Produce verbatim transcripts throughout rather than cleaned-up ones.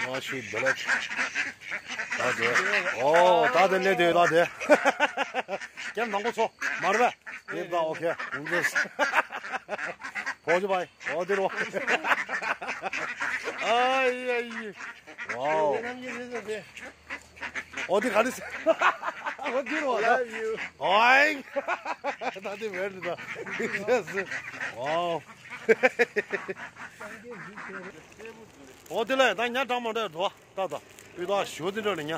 ཨ་ཤི་བེ་ལེ། ད་དེ། ཨོ་ད་དེ་ལེ་དེ་ད་དེ། ཀེམ་དང་པོ་ཚོ། མར་བས། དེ་ད་ཨོ་ཁེ། ཧུང་ཛེས། ཕོ་ཇི་བའི། ཨོ་དེ་རོ། ཨའི་ཨའི། ཝའོ། འོ་དེ་ག་རེ་ཟེར། འོ་དེ་རོ་ད། ཨའི། ད་དེ་བེར་ད། ཝའོ། འོ་དེ་ལས་ད་ཉ་གྲང་མ་འདྲ་འགྲོ་ད་ད། པི་ད་ཞོ་དེ་འདྲ་ལས་ཉ།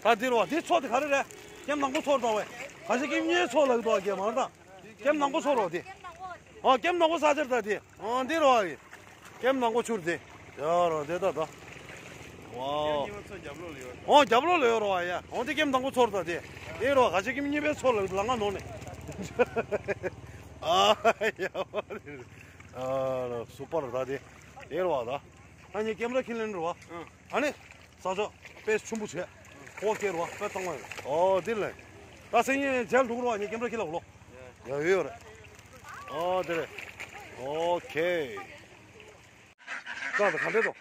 ད་དེ་རོ་དེ་ཚོ་དེ་ག་རེ་རེད། ཀེམ་ནང་པོ་ཚོར་ད་བས། ག་ཤེད་ཀེམ་གཉིས་ཚོ་ལ་འགྲོ་གེ་མ་རེད་ད། ཀེམ་ནང་པོ་ཚོ་རོ་དེ། ཨོ་ཀེམ་ནང་པོ་ས་ཆར་ད་དེ། ཨོ་འདི་རོ་ཨ་ཡི། ཀེམ་ནང་པོ་ཆུར་དེ། ཡ་རོ་དེ་ད་ད། ཝའོ། ཨོ་རྒྱབ་ལོགས་ལ་ཡོད་རོ་ཨ་ཡ། ཨོ་དེ་ཀེམ་ནང་པོ་ཚོར་ད་དེ། དེ་རོ་ག་ཅི་ཀེམ་གཉིས་པའི་ཚོ་ལ་ལ་ང་ནོ་ནས། ཨ་ཡ། ཨ་རོ་སུ་པར་ད་དེ། དེ་རོ་ཨ་ད། ཨ་ནི་ཀེམ་ར་ཁྱེར་ལེན་རོ་ཨ། ཨ་ནི། ས་ཕྱོགས་དཔེ་ཆུན་པོ་བྱས། ཁོག་སྐྱེ་རོ་དཔེ་བཏང་བ་ཡོད། ཨོ་དེ་ལས། ད་སེང་ཡེ་མཇལ་འདུག་རོ་ཨ་ནི་ཀེམ་ར་ཁྱེར་ལ་འོ་ལོ། ཡ་ཡོད་རེད། ཨོ་དེ་རེད། ཨོ་ཁེ། ད་ད་ག་འདྲས་འདུག་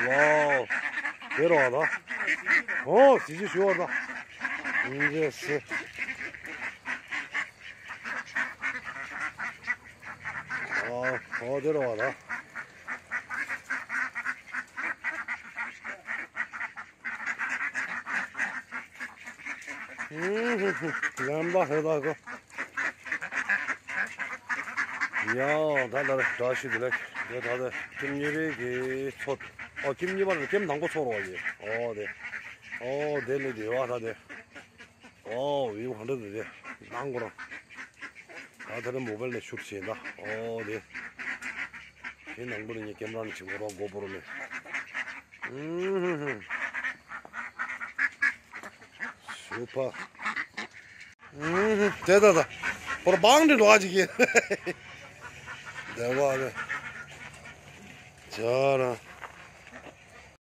ཝའོ། དེ་རོ་ཨ་ད། ཨོ་ཅི་ཅི་ཞུ་བ་ད། ཨིན་ཇེ་སི། ཨོ་ཨོ་དེ་རོ་བ་ད། ལམ་པ་ཧེ་ད་གོ། ཡ་ད་ད་རེ་བཀྲ་ཤིས་བདེ་ལེགས། དེ་ད་ད་ཀེམ་གཉིས་པའི་གི་ཚོ། ཨོ་ཀེམ་གཉིས་པ་ནི་ཀེམ་དང་པོ་ཚོ་རོ་བ་ཡི། ཨོ་དེ། ཨོ་དེ་ལས་དེ་བ་ད་དེ། ཨོ་ཝིའུ་ག་འདྲ་འདུག་དེ། ནང་ཁོ་རང་། ད་ད་ལྟ་མོ་བལ་ནས་ཤུཊ་བྱས་ད། ཨོ་དེ། དེ་ནང་པོ་ནས་ངས་ཀེམ་ར་ནས་བྱེད་དགོས་རོགས་གོ་པོ་རོ་ནས། ཨུམ་ཧུམ་ཧུམ། སུ་པར། ཨུམ་ཧུམ། དེ་ད་ད། པོར་བང་འདི་འགྲོ་བ་ཅིག་གིས། དེ་བ་རེད། ཇ་ར།